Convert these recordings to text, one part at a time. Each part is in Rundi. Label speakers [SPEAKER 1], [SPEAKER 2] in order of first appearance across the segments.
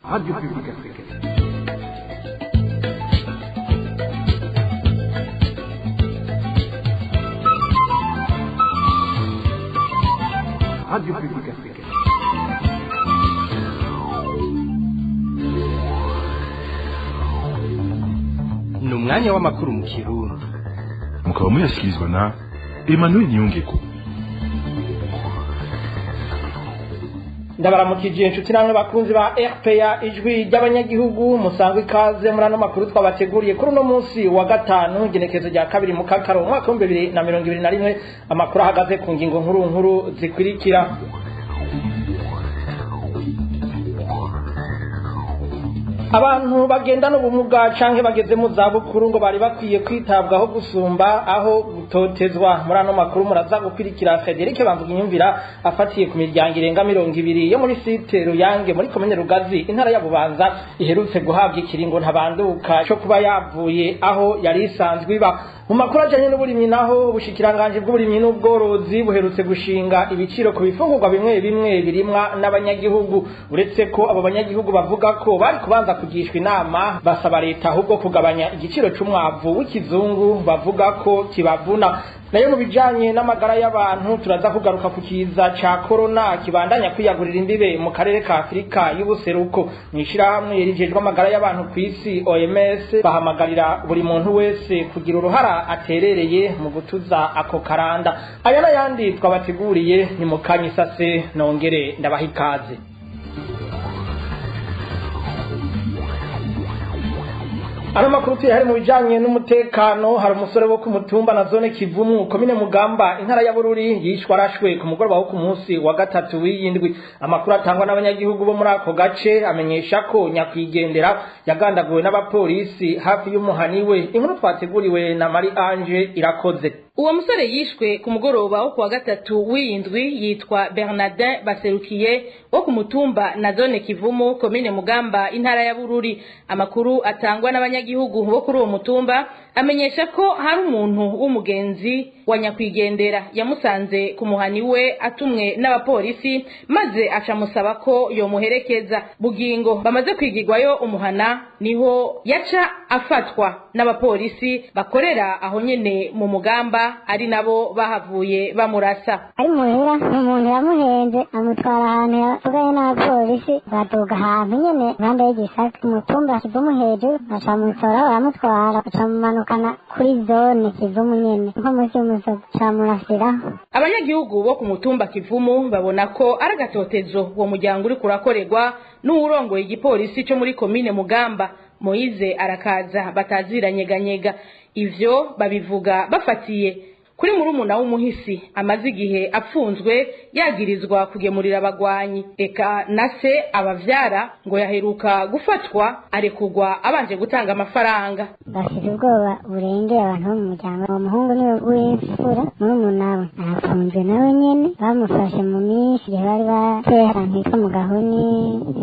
[SPEAKER 1] Radio Publique Africaine. Radio Publique Africaine.
[SPEAKER 2] Ni umwanya w'amakuru mu Kirundi.
[SPEAKER 3] Mukaba muyashyikirizwa na Emmanuel Niyongeko.
[SPEAKER 4] Ndabaramukije inshuti namwe bakunzi ba RPA, Ijwi ry'Abanyagihugu. Musangwe ikaze muri ano makuru twabateguriye kuri uno munsi wa gatanu, igenekerezo rya 2 mu Kakaro, umwaka wa 2021. Amakuru ahagaze ku ngingo nkuru nkuru zikurikira: Abantu bagendana ubumuga canke bageze mu zabukuru ngo bari bakwiye kwitabwaho gusumba aho gutotezwa. Muri ano makuru muraza gukwirikira Frederic Bamvuga Inyumvira afatiye ku miryango irenga 20 yo muri site Ruyange muri komine Rugazi, intara ya Bubanza, iherutse guhabwa ikiringo ntabanduka co kuba yavuye aho yari isanzwe iba. Mu makuru ajanye n'uburimyi naho, ubushikiranganji bw'uburimyi n'ubworozi buherutse gushinga ibiciro ku bifungurwa bimwe bimwe birimwa n'abanyagihugu. Uretse ko abo banyagihugu bavuga ko bari kubanza kugishwa inama, basaba leta ahubwo kugabanya igiciro c'umwavu w'ikizungu bavuga ko kibavuna. Nayo mu bijanye n'amagara y'abantu, turaza kugaruka ku kiza ca corona kibandanya kwiyagurira imbibe mu karere ka Afurika y'Ubuseruko. Mw'ishirahamwe rijejwe amagara y'abantu kw'isi, OMS, bahamagarira buri muntu wese kugira uruhara aterereye mu gutuza ako karanda. Aya n'ayandi twabateguriye ni mu kanya isase. Nongere ndabaha ikaze. Ano makuru tuyahari mu bijanye n'umutekano. Hari umusore wo ku mutumba na zone Kivumu, komine Mugamba, intara ya Bururi, yishwe arashwe ku mugoroba wo ku munsi wa gatatu w'iyindwi. Amakuru atangwa n'abanyagihugu bo muri ako gace amenyesha ko nyakwigendera yagandaguwe n'abapolisi hafi y'umuhani we. Inkuru twateguriwe na Marie Ange Irakoze.
[SPEAKER 5] Uwo musore yishwe ku mugoroba wo kuwa gatatu w'iyindwi yitwa Bernardin Baserukiye, wo ku mutumba na zone Kivumu, komine Mugamba, intara ya Bururi. Amakuru atangwa n'abanyagihugu bo kuri uwo mutumba amenyesha ko hari umuntu w'umugenzi wa nyakwigendera yamusanze ku muhani we atumwe n'abapolisi, maze aca amusaba ko yomuherekeza. Bugingo bamaze kwigirwayo umuhana, niho yaca afatwa n'abapolisi bakorera aho nyene mu Mugamba, ari nabo bahavuye bamurasa.
[SPEAKER 6] Ari muhira, umuntu yamuhenze amutwara ahantu yavuganye n'abapolisi, baduga ahantu nyene impande y'igisaka ku mutumba Kivumu hejuru, baca bamutora baramutwara, baca bamumanukana kuri zone Kivumu nyene nko munsi y'umusozi, baca bamurasiraho.
[SPEAKER 5] Abanyagihugu bo ku mutumba Kivumu babona ko ari agatotezo uwo muryango uriko urakorerwa n'uwurongoye igipolisi co muri komine Mugamba, Moize Arakaza bataziranyeganyega. Ivyo babivuga bafatiye kuri murumuna w'umuhisi amaze igihe apfunzwe yagirizwa kugemurira abagwanyi, eka na se abavyara ngo yaheruka gufatwa arekugwa abanje gutanga amafaranga.
[SPEAKER 6] Bafite ubwoba burengeye abantu bo mu muryango. Uwo muhungu niwe w'imfura, murumuna we arafunzwe nawe nyene. Bamufashe mu minsi igihe bari bateye ahantu hitwa mu Gahuni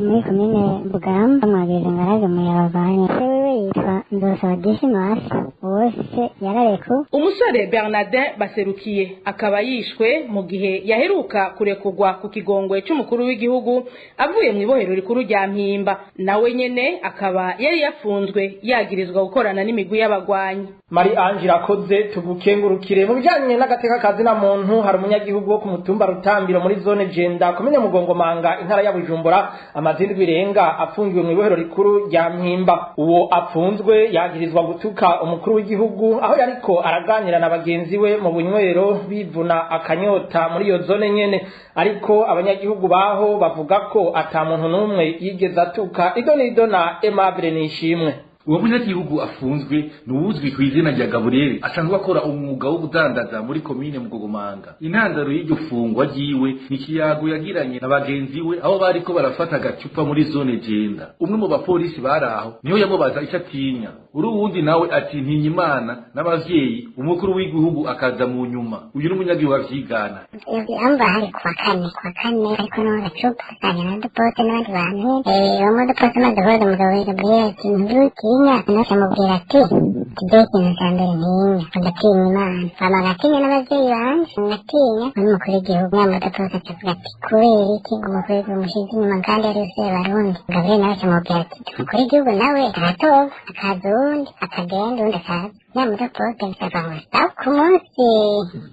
[SPEAKER 6] muri komine Bugamba, bamwagiriza ngo aragemuye abagwanyi. Se wiwe yitwa Nzosaba Dismas, uwo se yararekuwe.
[SPEAKER 5] Umusore Bernardin Baserukiye akaba yishwe mu gihe yaheruka kurekugwa ku kigongwe c'umukuru w'igihugu avuye mu ibohero rikuru rya Mpimba. Nawe nyene akaba yari yafunzwe yagirizwa gukorana n'imigwi y'abagwanyi.
[SPEAKER 4] Marie Ange Irakoze, tugukengurukire. Mu bijanye n'agateka kazi na muntu, hari umunyagihugu wo ku mutumba Rutambiro muri zone Jenda, komine Mugongomanga, intara ya Bujumbura, amazindwi irenga afungiwe mu ibohero rikuru rya Mpimba. Uwo apfunzwe yagirizwa gutuka umukuru w'igihugu aho yariko araganira na bagenzi we mu bunywero bivuna akanyota muri iyo zone nyene. Ariko abanyagihugu baho bavuga ko ata muntu n'umwe yigeze atuka. Idonido na Aimable Nishimwe.
[SPEAKER 7] Uwo munyagihugu afunzwe ni uwuzwi ku izina rya Gaburiyeli, asanzwe akora umwuga wo kudandaza muri komine Mugogomanga. Intandaro y'iryo fungwa ryiwe ni ikiyago yagiranye na bagenzi we aho bariko barafata agacupa muri zone Jenda. Umwe mu bapolisi bari aho niho yamubaza icyo atinya, uri uwundi nawe ati: "Ntinya Imana n'abavyeyi, umukuru w'igihugu akaza mu nyuma." Uyu ni umunyagihugu avyigana.
[SPEAKER 6] Amba hari kuwa kane, kuwa kane ariko n'agacupa kanya na dupote n'abandi bantu. Uwo mudupote amaze guhuza umugabo we Gaburiyeli ati: "Ntutinya?" Nawe amubwira ati: Ati je ikintu ca mbere ntinya, ndatinya Imana, hama ngatinya n'abavyeyi banje, ngatinya n'umukuru w'igihugu. Nyamuto Paul acavuga ati kubera iki umukuru w'igihugu mushize inyuma kandi ari we Sebarundi? Gaburiyeri nawe acamubwira ati umukuru w'igihugu nawe aratorwa, akaza uwundi akagenda, uwundi akaza. Nyamuto Paul avuga ngo sawa. Ku munsi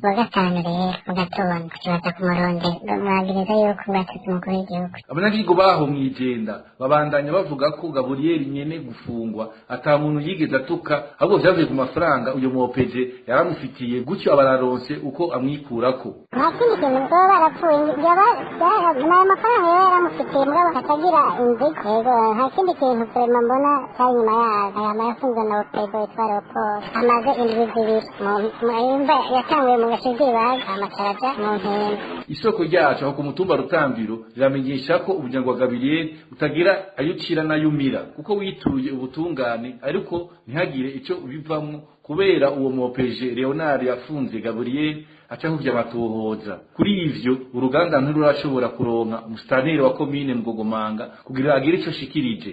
[SPEAKER 6] wa gatanu rero mu gatondo baza kumurondera, bamwagiriza yuko batutse umukuru w'igihugu.
[SPEAKER 7] Abanyagihugu baho mw'Ijenda babandanya bavuga ko Gaburiyeri nyene gufungwa ata muntu yigeze atuka, ahubwo vyavuye ku mafaranga uyo mu OPG yaramufitiye, gutyo abararonse uko amwikurako.
[SPEAKER 6] Nta kindi kintu baba barapfuye, ayo mafaranga yaba yaramufitiye mugabo atagira inzigo. Yego, nta kindi kintu vraiment mbona cari inyuma yayo. Aya mayafunzwe na OPG witwa Leopold, amaze indwi 2 imva yatanguye mu Gashizibaga, amataraja mu Mpimba.
[SPEAKER 7] Isoko ryacu aho ku mutumba Rutambiro riramenyesha ko umuryango wa Gaburiyeri utagira ayo ucira n'ayumira, kuko wituye ubutungane ariko ntihagire ico ubivamwo, kubera uwo mu OPG Leonard yafunze Gaburiyeri aca kuvya amatohoza. Kuri ivyo uruganda ntirurashobora kuronka umusitaneri wa komine Mugogomanga kugira agire ico ashikirije.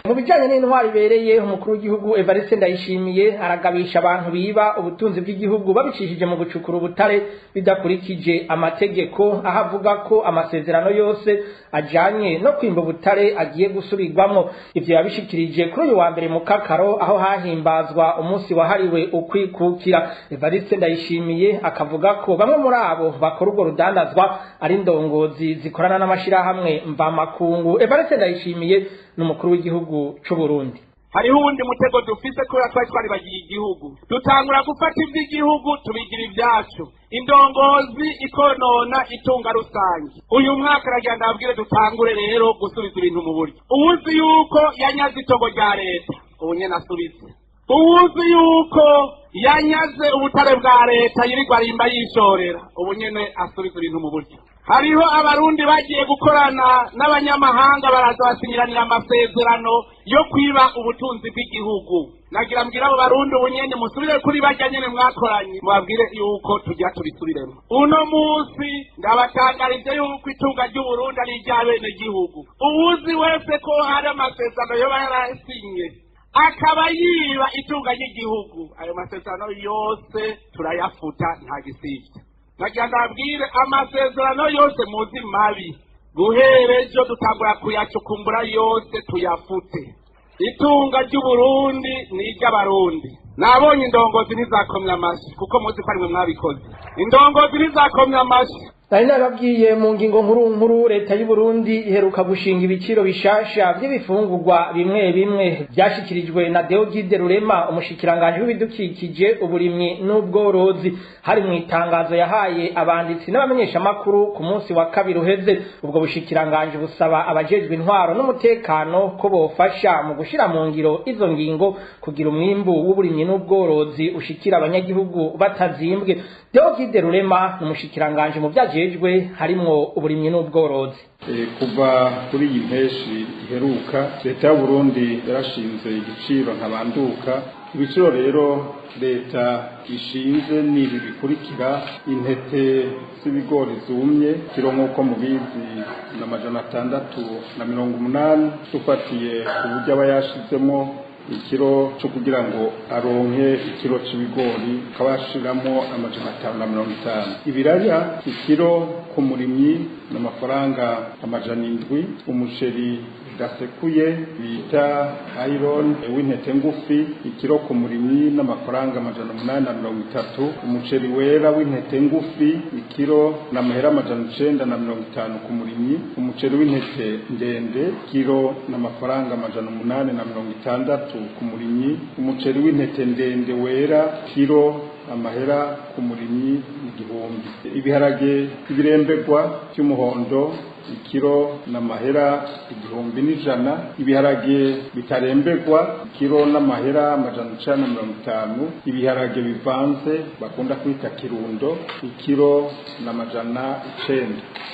[SPEAKER 4] Mu bijanye n'intwari ibereye, umukuru w'igihugu Evariste Ndayishimiye aragabisha abantu biba ubutunzi bw'igihugu babicishije mu gucukura ubutare bidakurikije amategeko, aho avuga ko amasezerano yose ajanye no kwimba ubutare agiye gusubirwamwo. Ivyo yabishikirije kuri uyu wa mbere mu Kakaro, aho hahimbazwa umunsi wahariwe ukwikukira. Evariste Ndayishimiye akavuga ko bamwe muri abo bakora urwo rudandazwa ari indongozi zikorana n'amashirahamwe mvamakungu. Evariste Ndayishimiye n'umukuru w'igihugu c'u Burundi.
[SPEAKER 8] Hariho uwundi mutego dufise kubera twari twaribagiye igihugu, dutangura gufata ivy'igihugu tubigira ibyacu, indongozi ikonona itunga rusange. Uyu mwaka aragira ndababwire dutangure rero gusubiza ibintu mu buryo. Uwuzi yuko yanyaze itongo rya leta ubu nyene asubize, uwuzi yuko yanyaze ubutare bwa leta yirirwa arimba yishorera ubu nyene asubize ibintu mu buryo. Hariho abarundi bagiye gukorana n'abanyamahanga baraza basinyiranira amasezerano yo kwiba ubutunzi bw'igihugu. Nagira mbwira abo barundi ubu nyene musubire kuri barya nyene mwakoranye, mubabwire yuko tugira tubisubiremo. Uno munsi ndabatangarije yuko itunga ry'Uburundi ari iry'abenegihugu. Uwuzi wese ko hari amasezerano yoba yarasinye akaba yiba itunga ry'igihugu, ayo masezerano yose turayafuta nta gisivye. Nagira ndabwire amasezerano yose muzi mabi, guhera ejo dutangura kuyacukumbura yose tuyafute. Itunga ry'Uburundi ni iry'abarundi. Nabonye indongozi ntizakomye amashi, kuko muzi ko arimwe mwabikoze. Indongozi ntizakomye amashi.
[SPEAKER 4] Nari nababwiye mu ngingo nkuru nkuru, leta y'u Burundi iheruka gushinga ibiciro bishasha vy'ibifungurwa bimwe bimwe, vyashikirijwe na Deogide Rurema, umushikiranganje w'ibidukikije, uburimyi n'ubworozi. Hari mu itangazo yahaye abanditsi n'abamenyeshamakuru ku munsi wa kabiri uheze. Ubwo bushikiranganje busaba abajejwe intwaro n'umutekano ko bofasha mu gushira mu ngiro izo ngingo kugira umwimbu w'uburimyi n'ubworozi ushikira abanyagihugu batazimbwe. Deogide Rurema umushikiranganje mu vyaje harimwo uburimyi n'ubworozi.
[SPEAKER 9] Kuva kuri iyi mpeshi iheruka, leta y'u Burundi yarashinze igiciro ntabanduka. Ibiciro rero leta ishinze ni ibi bikurikira: intete z'ibigori zumye kiro nk'uko mubizi na 680, dufatiye ku buryo aba yashizemo ikiro cyo kugira ngo aronke ikiro c'ibigori akabashiramo 550. Ibiraya ikiro ku murimyi n'amafaranga 700. Umuceri gasekuye bita iron w'intete ngufi ikiro ku murimyi n'amafaranga 830. Umuceri wera w'intete ngufi ikiro n'amahera 950 ku murimyi. Umuceri w'intete ndende kiro n'amafaranga 860 ku murimyi. Umuceri w'intete ndende wera kiro amahera ku murimyi 1000. Ibiharage ibirembegwa by'umuhondo ikiro n'amahera 1100. Ibiharage bitarembegwa ikiro n'amahera 950. Ibiharage bivanze bakunda kwita kirundo ikiro na 900.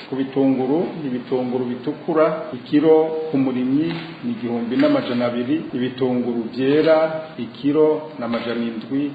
[SPEAKER 9] Ku bitunguru, ibitunguru bitukura ikiro ku murimyi ni 1200. Ibitunguru byera ikiro na 750.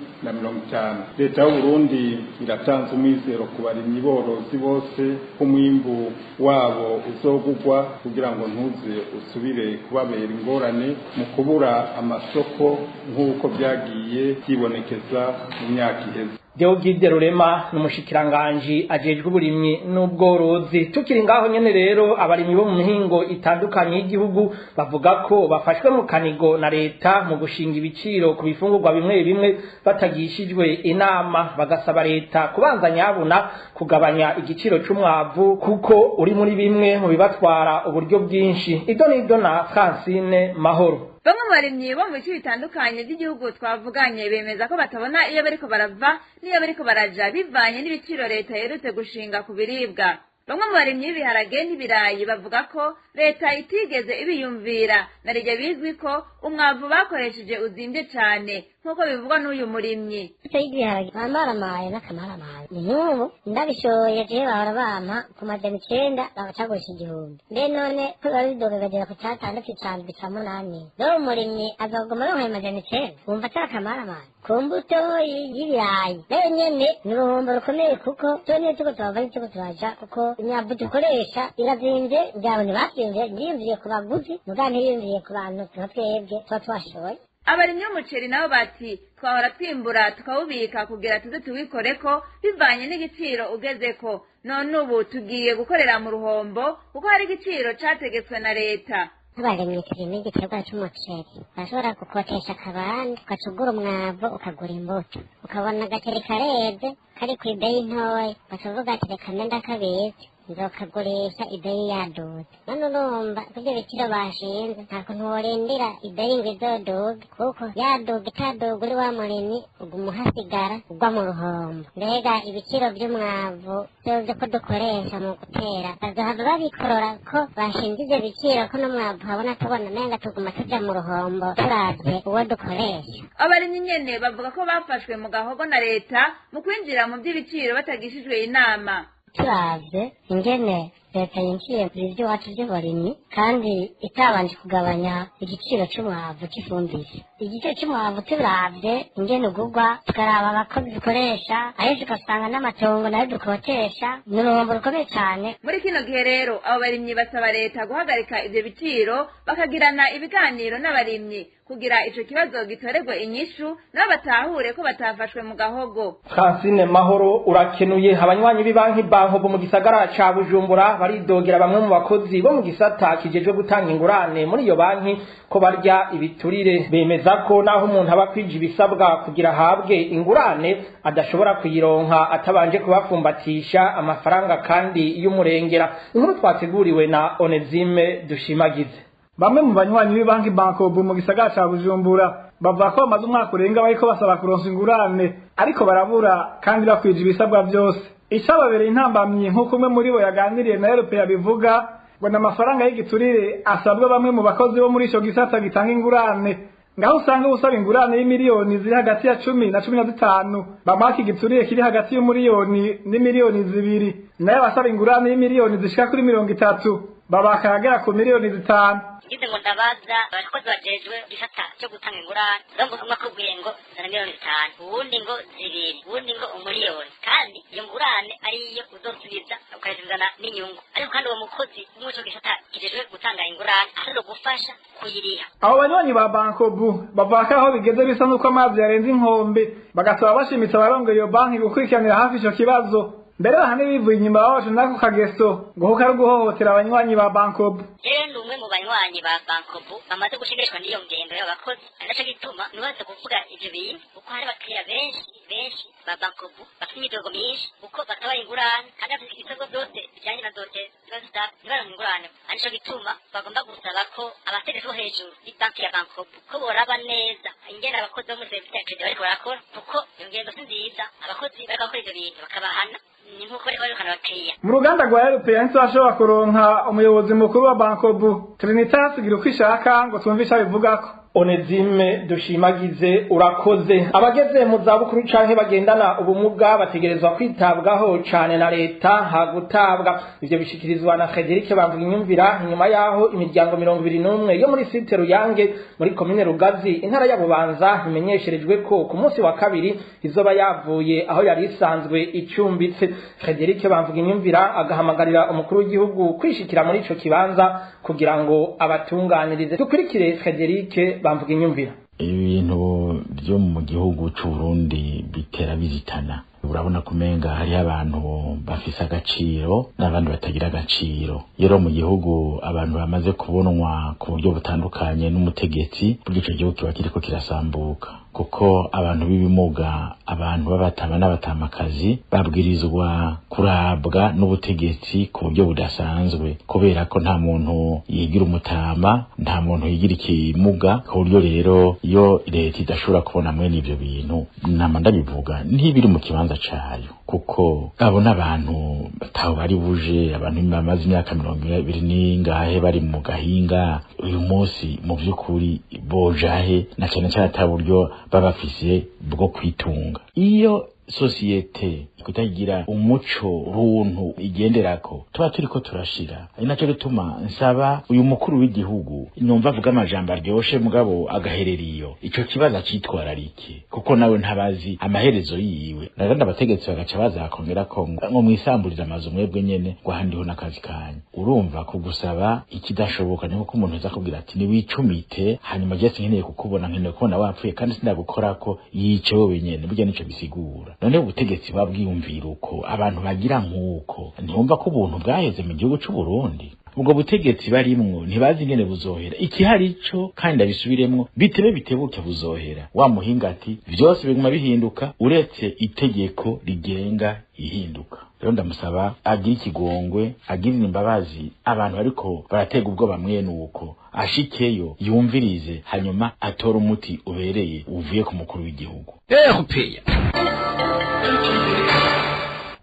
[SPEAKER 9] Leta y'u Burundi iratanze umwizero ku barimyi borozi bose ko umwimbu wabo wabo uzogugwa kugira ngo ntuze usubire kubabera ingorane mu kubura amasoko nk'uko byagiye byibonekeza mu myaka iheze.
[SPEAKER 4] Deogide Rurema n'umushikiranganji ajejwe uburimyi n'ubworozi. Tukiri ngaho nyene rero, abarimyi bo mu mihingo itandukanye y'igihugu bavuga ko bafashwe mu kanigo na leta mu gushinga ibiciro ku bifungurwa bimwe bimwe batagishijwe inama, bagasaba leta kubanza nyabuna kugabanya igiciro c'umwavu kuko uri muri bimwe mu bibatwara uburyo bwinshi. Idonido na Francine Mahoro.
[SPEAKER 10] Bamwe mu barimyi bo mu bice bitandukanye by'igihugu twavuganye bemeza ko batabona iyo bariko barava n'iyo bariko baraja bivanye n'ibiciro leta iherutse gushinga ku biribwa. Bamwe mu barimyi b'ibiharage n'ibirayi bavuga ko leta itigeze ibiyumvira na ryo bizwi ko umwavu bakoresheje uzimbye cane, nk'uko bivugwa n'uyu murimyi.
[SPEAKER 6] Icyo y'ibiharage bambaramaye n'akamaramaye ni nk'ubu ndabishoye, jewe bahora bampa ku 900 bagacagurisha 1000, mbe none ko biba bidoga bikagera ku catandatu, icandwi, ca munani, rero umurimyi azoguma aronka ayo 900, wumva atari akamaramaye? Ku mbuto y'ibirayi nayo nyene ni uruhombo rukomeye, kuko twe niyo turiko turava turiko turaja, kuko imyavu dukoresha irazimvye. Ngira ntibazimvye, ntiyumviye ku baguzi muga ntiyumviye ku bantu nka twebwe tuba twashoye.
[SPEAKER 10] Abarimyi b'umuceri nabo bati twahora twimbura tukawubika kugira tuze tuwikoreko bivanye n'igiciro ugezeko, none ubu tugiye gukorera mu ruhombo kuko hari igiciro categetswe na leta.
[SPEAKER 6] Nk'abarimyi turima igiterwa c'umuceri, urashobora gukotesha akabande, ugaca ugura umwavu, ukagura imbuto, ukabona agaceri kareze kari kw'ibeyi ntoya, ugaca uvuga ati reka mbe ndakabitse nzokagurisha ibeyi yaduze. None urumva ko ivyo biciro bashinze, nta kuntu worindira ibeyi ngo izoduge, kuko yaduga itaduga uri wa murimyi uguma uhasigara ugwa mu ruhombo. Mbega ibiciro vy'umwavu vyovyo ko dukoresha mu gutera bazohava babikorora ko bashinze ivyo biciro, ko n'umwavu habona tubona menga tuguma tuja mu ruhombo turavye uwo dukoresha.
[SPEAKER 10] Abarimyi nyene bavuga ko bafashwe mu gahogo na leta mu kwinjira mu vy'ibiciro batagishijwe inama.
[SPEAKER 6] Turavye ingene leta yinjiye mu vy'iwacu vy'uburimyi kandi itabanje kugabanya igiciro c'umwavu c'ifumbire, igiciro c'umwavu turavye ingene ugurwa, tukaraba abakozi dukoresha, ahenshi ugasanga n'amatongo nayo dukotesha, ni uruhombo rukomeye cane.
[SPEAKER 10] Muri kino gihe rero abo barimyi basaba leta guhagarika ivyo biciro, bakagirana ibiganiro n'abarimyi kugira ico kibazo gitoregwe inyishu, nabo batahure ko batafashwe mu gahogo.
[SPEAKER 4] Francine Mahoro urakenuye. Abanywanyi b'ibanki Bankobu mu gisagara ca Bujumbura baridogera bamwe mu bakozi bo mu gisata kijejwe gutanga ingurane muri iyo banki ko barya ibiturire. Bemeza ko naho umuntu aba akwije ibisabwa kugira ahabwe ingurane, adashobora kuyironka atabanje kubafumbatisha amafaranga kandi y'umurengera. Inkuru twateguriwe na Onezime Dushimagize.
[SPEAKER 11] Bamwe mu banywanyi b'ibanki Bankobu mu gisagara ca Bujumbura bavuga ko bamaze umwaka urenga bariko basaba kuronsa ingurane, ariko barabura kandi bakwije ibisabwa vyose. Icababereye intambamyi, nk'uko umwe muri bo yaganiriye na Europe yabivuga, ngo ni amafaranga y'igiturire asabwa bamwe mu bakozi bo muri ico gisata gitanga ingurane, ngaho usanga usaba ingurane y'imiliyoni ziri hagati ya 10 na 15 bamwaka igiturire kiri hagati y'umuriyoni n'imiliyoni 2, nayo abasaba ingurane y'imiliyoni zishika kuri 30 babaka agera ku miliyoni 5.
[SPEAKER 12] Ngize ngo ndabaza abakozi bajejwe igisata cyo gutanga ingurane, urumva umwe akubwiye ngo zana miliyoni 5, uwundi ngo 2, uwundi ngo 1,000,000, kandi iyo ngurane ariyo uzosubiza ukayisubizana n'inyungu, ariko kandi uwo mukozi muri ico gisata kijejwe gutanga ingurane ashobora gufasha kuyiriha.
[SPEAKER 11] Abo banywanyi ba Bankobu bavuga ko aho bigeze bisa n'uko amazi yarenze inkombe, bagasaba bashimitse abarongoye iyo banki gukurikiranira hafi ico kibazo, mbere bahane bivuye inyuma babashe n'ako kageso ngo kuko ari uguhohotera abanywanyi ba Bankobu.
[SPEAKER 12] Rero ni umwe mu banywanyi ba Bankobu bamaze gushegeshwa n'iyo ngendo y'abakozi, ari naco gituma nubatse kuvuga ivyo bintu, kuko hari abakiriya benshi benshi ba Bankobu bafite imyidogo myinshi kuko basaba ingurane kandi bafite ibisabwa byose bijanye na dote ziba zisaba ntibaronke ingurane. Ari naco gituma bagomba gusaba ko abategetsi bo hejuru b'ibanki ya Bankobu ko boraba neza ingene abakozi bo muri serivisi ya kredi bariko barakora, kuko iyo ngendo si nziza. Abakozi bariko bakora ivyo bintu bakabahana ni nk'uko bariko barirukana abakiriya.
[SPEAKER 11] Mu ruganda rwa European ntibashobora kuronka umuyobozi mukuru wa Bankobu Trinitas gira uko ishaka ngo twumve ico abivugako.
[SPEAKER 4] Onezime dushimagize urakoze. Abageze mu zabukuru canke bagendana ubumuga bategerezwa kwitabwaho cane na leta hagutabwa. Ivyo bishikirizwa na Frederic Bamvuginyumvira inyuma yaho imiryango 21 yo muri site Ruyange muri commune Rugazi intara ya Bubanza imenyesherejwe ko ku munsi wa kabiri izoba yavuye aho yari isanzwe icumbitse. Frederic Bamvuginyumvira agahamagarira umukuru w'igihugu kwishikira muri ico kibanza kugira ngo abatunganirize. Dukurikire Frederic Bamvuga inyumvira.
[SPEAKER 13] Ibintu byo mu gihugu c'u Burundi bitera bizitana. Urabona kumenga hari abantu bafise agaciro n'abandi batagira agaciro. Rero mu gihugu abantu bamaze kubonwa ku buryo butandukanye n'umutegetsi, buryo ico gihugu kiba kiriko kirasambuka, kuko abantu b'ibimuga, abantu b'abatama n'abatamakazi babwirizwa kurabwa n'ubutegetsi ku buryo budasanzwe, kubera ko nta muntu yigira umutama, nta muntu yigira ikimuga. Ku buryo rero iyo leta idashobora kubona mwene ivyo bintu, nama ndabivuga, ntibiri mu kibanza cayo, kuko abo n'abantu bataho bari buje, abantu bamaze imyaka 20 n'ingahe bari mu gahinga, uyu munsi mu vy'ukuri bojahe, na cane cane ata buryo babafise bwo kwitunga. Iyo sosiyete kutagira umuco runtu igenderako, tuba turiko turashira. Ari naco gituma nsaba uyu mukuru w'igihugu, numva avuga amajambo aryoshe mugabo agaherera iyo ico kibazo acitwararike, kuko nawe ntabazi amaherezo yiwe. Narandi abategetsi bagaca baza bakongera ko ngo mwisamburize amazu mwebwe nyene, ngo ahandiho n'akazi kanyu. Urumva kugusaba ikidashoboka ni nkuko umuntu aza kubwira ati niwicumite, hanyuma je sinkeneye kukubona, nkeneye kubona wapfuye kandi sindagukorako, yice wewe nyene. Burya nico bisigura. None ubutegetsi babwiyumvira uko abantu bagira nkuko ntibumva ko ubuntu bwaheze mu gihugu c'u Burundi. Ubwo butegetsi barimwo ntibazi ingene buzohera. Ikihari co kandi ndabisubiremwo, bitebe bitebuke buzohera. Wa muhinga ati vyose biguma bihinduka uretse itegeko rigenga ihinduka. Rero ndamusaba agire ikigongwe, agirire imbabazi abantu ariko baratega ubwoba mwene uko, ashikeyo yumvirize, hanyuma atore umuti ubereye uvuye ku mukuru w'igihugu.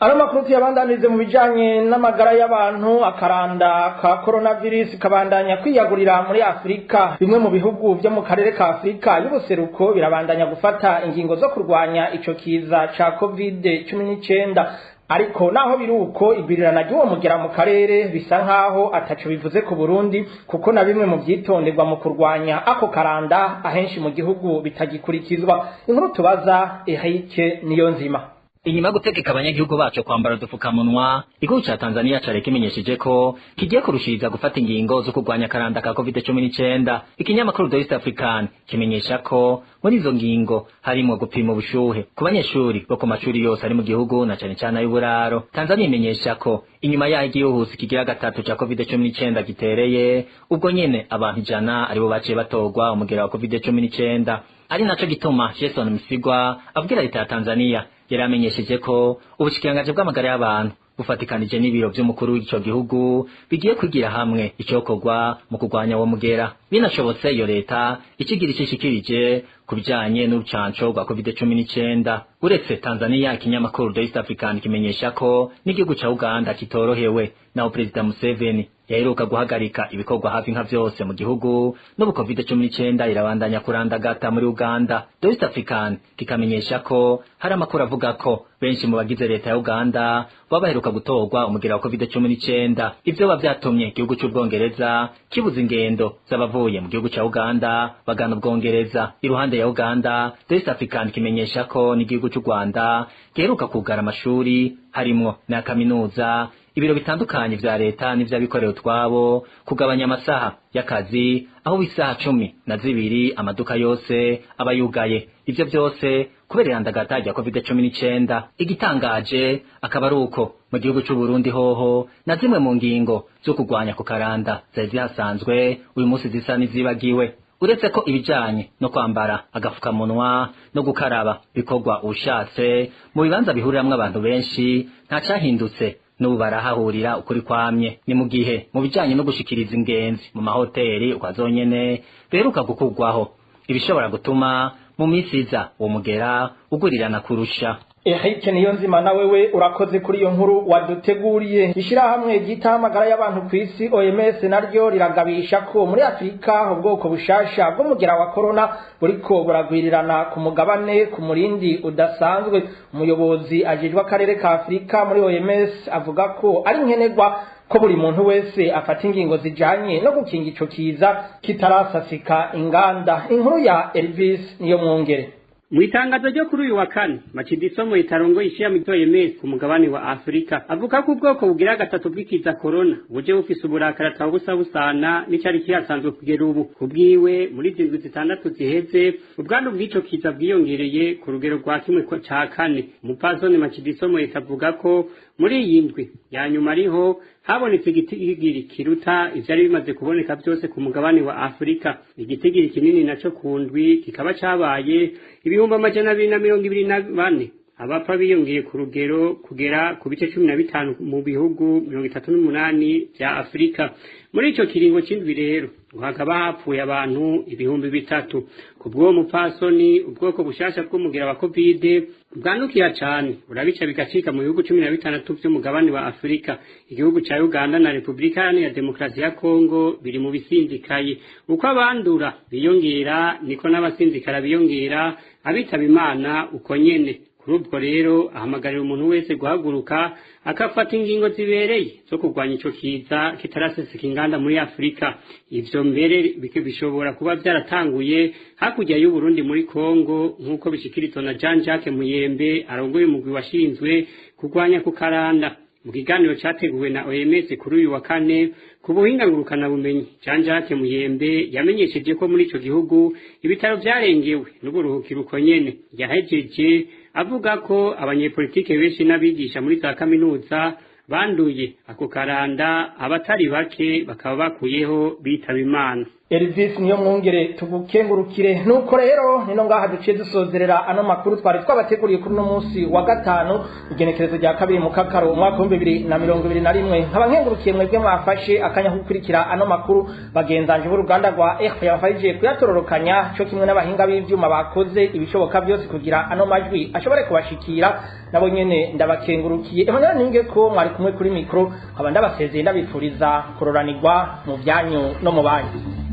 [SPEAKER 4] Ano makuru tuyabandanirize mu bijanye n'amagara y'abantu. Akaranda ka coronavirus kabandanya kwiyagurira muri Afrika. Bimwe mu bihugu vyo mu karere ka Afrika y'ubuseruko birabandanya gufata ingingo zo kurwanya ico kiza ca COVID-19. Ariko naho biruko igwirirana ry'uwo mugera mu karere bisa nkaho ataco bivuze ku Burundi, kuko na bimwe mu vyitonderwa mu kurwanya ako karanda ahenshi mu gihugu bitagikurikizwa. Inkuru tubaza Eric Niyonzima.
[SPEAKER 14] Inyuma gutegeka abanyagihugu bacu kwambara udufukamunwa, igihugu ca Tanzania cari kimenyesheje ko kigiye kurushiriza gufata ingingo zo kurwanya akaranda ka COVID-19. Ikinyamakuru The East African kimenyesha ko muri izo ngingo harimwo gupima ubushuhe ku banyeshuri bo ku mashuri yose ari mu gihugu, na cane cane ay'uburaro. Tanzania imenyesha ko inyuma yaho igihuhusi kigira gatatu ca COVID-19 gitereye, ubwo nyene abantu 100 aribo baciye batorwa umugera wa COVID-19. Ari naco gituma Jason Msigwa abwira leta ya Tanzania yaramenyesheje ko ubushikiranganji bw'amagara y'abantu bufatikanije n'ibiro vy'umukuru w'ico gihugu bigiye kwigira hamwe icokorwa mu kurwanya uwo mugera. Binashobotse iyo leta ikigira icishikirije ku bijanye n'urucanco rwa COVID-19. Uretse Tanzania, ikinyamakuru The East African kimenyesha ko n'igihugu ca Uganda kitorohewe, naho Perezida Museveni yaheruka guhagarika ibikorwa hafi nka vyose mu gihugu. N'ubu COVID-19 irabandanya kurandagata muri Uganda. The East African kikamenyesha ko hari amakuru avuga ko benshi mu bagize leta ya Uganda baba baheruka gutorwa umugera wa COVID-19. Ivyo biba vyatumye igihugu c'Ubwongereza kibuza ingendo z'abavuye mu gihugu ca Uganda bagana Ubwongereza. Iruhande ya Uganda, The East African kimenyesha ko n'igihugu c'u Rwanda giheruka kugara amashuri harimwo na kaminuza, ibiro bitandukanye vya leta n'ivy'abikorera utwabo, kugabanya amasaha y'akazi aho isaha 12 amaduka yose aba yugaye. Ivyo vyose kubera irandagata rya COVID-19. Igitangaje akaba ari uko mu gihugu c'u Burundi hoho na zimwe mu ngingo zo kurwanya ku karanda zari zihasanzwe uyu munsi zisa n'izibagiwe. Uretse ko ibijanye no kwambara agafukamunwa no gukaraba bikorwa ushatse mu bibanza bihuriramwo abantu benshi, nta cahindutse, n'ubu barahahurira ukuri kwamye. Ni mu gihe mu bijanye no gushikiriza ingenzi mu mahoteli ukazonyene beruka gukurwaho, ibishobora gutuma mu minsi iza uwo mugera ugurirana kurusha.
[SPEAKER 4] Eric Niyonzima na wewe urakoze kuri iyo nkuru waduteguriye. Ishirahamwe ryitaho amagara y'abantu ku isi OMS naryo riragabisha ko muri Afrika ubwoko bushasha bw'umugera wa corona buriko buragwirirana ku mugabane ku murindi udasanzwe. Umuyobozi ajejwe akarere ka Afrika muri OMS avuga ko ari nkenerwa ko buri muntu wese afata ingingo zijanye no gukinga ico kiza kitarasasika inganda. Inkuru ya Elvis Niyomwungere.
[SPEAKER 15] Mwitangazo ryo kuri uyu wa kane, Matshidiso Moeti ishirahamwe OMS ku mugabane wa Afrika avuga ko ubwoko bugira gatatu bw'ikiza corona buje bufise uburakari atabusa busana n'icari kihasanzwe kugera ubu. Kubwiwe, muri zindwi 6 ziheze, ubwandu bw'ico kiza bwiyongereye ku rugero rwa 1/4. Umupfasoni Matshidiso Moeti avuga ko muri iyi ndwi ya nyuma ariho habonetse igitigiri kiruta ivyari bimaze kuboneka byose ku mugabane wa Afrika. Igitigiri kinini naco ku ndwi kikaba cabaye 224,000. Abapfa biyongeye ku rugero kugera ku bice 15 mu bihugu 38 vya Afrika. Muri ico kiringo c'indwi rero hakaba hapfuye abantu 3,000. Ku bw'uwo mupfasoni, ubwoko bushasha bw'umugera wa COVID bwandukira cane burabica bigacika mu bihugu 16 vy'umugabane wa Afrika. Igihugu ca Uganda na Republika Iharanira Demokarasi ya Kongo biri mu bisinzikaye. Uko abandura biyongera niko n'abasinzikara biyongera, abitaba Imana uko nyene. Kuri ubwo rero ahamagarira umuntu wese guhaguruka akafata ingingo zibereye zo kurwanya ico kiza kitaraseseka inganda muri Afrika. Ivyo mbere bishobora kuba vyaratanguye hakurya y'u Burundi muri Kongo, nk'uko bishikirizwa na Jean Jacques Muyembe arongoye umugwi washinzwe kurwanya ku karanda. Mu kiganiro categuwe na OMS kuri uyu wa kane ku buhinga ngurukana bumenyi, Jean Jacques Muyembe yamenyesheje ko muri ico gihugu ibitaro vyarengewe n'uburuhukiro nyene. Yahejeje avuga ko abanyepolitike benshi n'abigisha muri za kaminuza banduye ako karanda, abatari bake bakaba bakuyeho bitaba Imana.
[SPEAKER 4] Elvis Niyomwungere, tugukengurukire. Nuko rero nino ngaha duciye dusozerera ano makuru twari twabateguriye kuri no munsi wa gatanu, igenekerezo rya 2 mu kakaro umwaka wa 2021. Nkaba nkengurukiye mwebwe mwafashe akanya gukurikira ano makuru. Bagenzanje b'uruganda rwa RF yabafashije kuyatororokanya, cyo kimwe n'abahinga b'ivyuma bakoze ibishoboka byose kugira ano majwi ashobore kubashikira, nabo nyene ndabakengurukiye. Emmanuel Ninge ko mwari kumwe kuri micro, nkaba ndabasezeye ndabifuriza kuroranirwa mu byanyu no mu banyu.